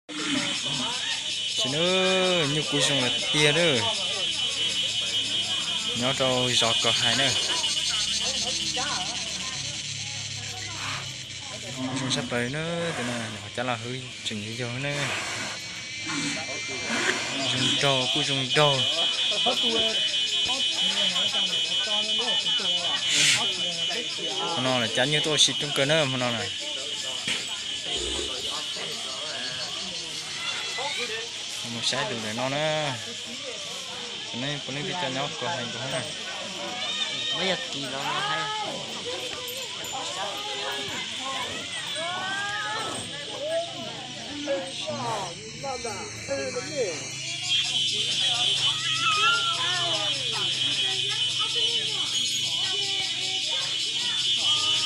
Sim no nyuj kub zoo tiag tiag na, nyob rau zos Kos Hais na. Zoo sab plaws na, tus no nyuam qhuav cab los hwb tseem yog na. Zoo nraug kuj zoo nraug. Hmo no lawv cab nyuj tuaj ua si coob kawg na hmo no na. Mus saib tus ntawm no na. Puav leej peb cov nyob Kos Hais nkaus na.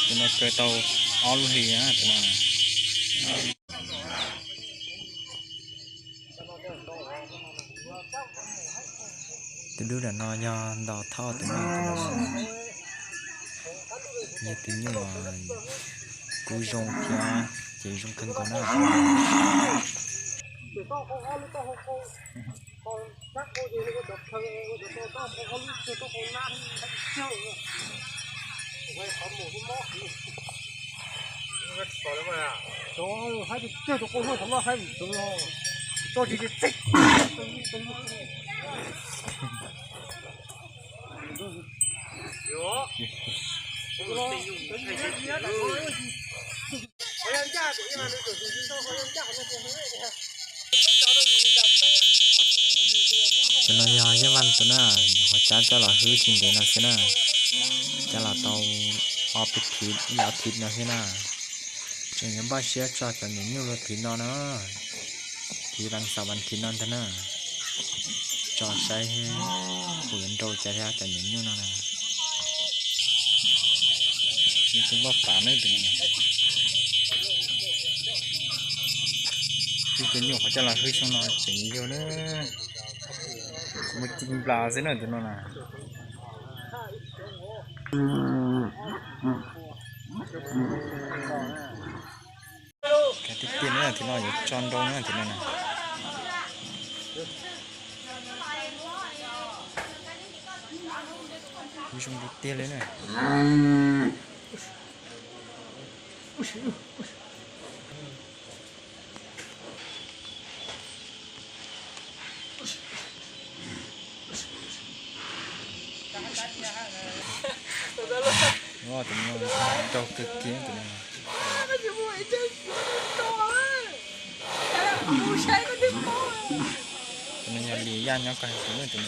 Tus no kaw tau ob lub hlis na tus no. Tus dub nram no yog ntaus thauj tus no, yog tus nyuj kub zoo thiab ces zoo kawg nkaus na. Tus no yog Yeej Vaj tus na, nyuam qhuav cab coj los hwb tsis ntev no xwb na, cab los tau ob peb thiv ib ob thiv no xwb na. Tseem yuav npaj siab tso cov nyuam nyuj rau thiv no na, thiv vas xaum vas thiv no ntag na, tso saib puas yuav nrau cas thiab cov nyuam nyuj no na. Tus vaj pav na, tus no, tus nyuj qhuav coj los hwb xyoo no tseem yog na, mus ci nplas xwb na tus no na. Kav tiag tiag na, tus no yuav tso nrau na tus no na. Zoo tiag tiag li na. Tus no nrau kawg kiag tus no. Tus no yog li yaj nyob kawg tus no, tus no.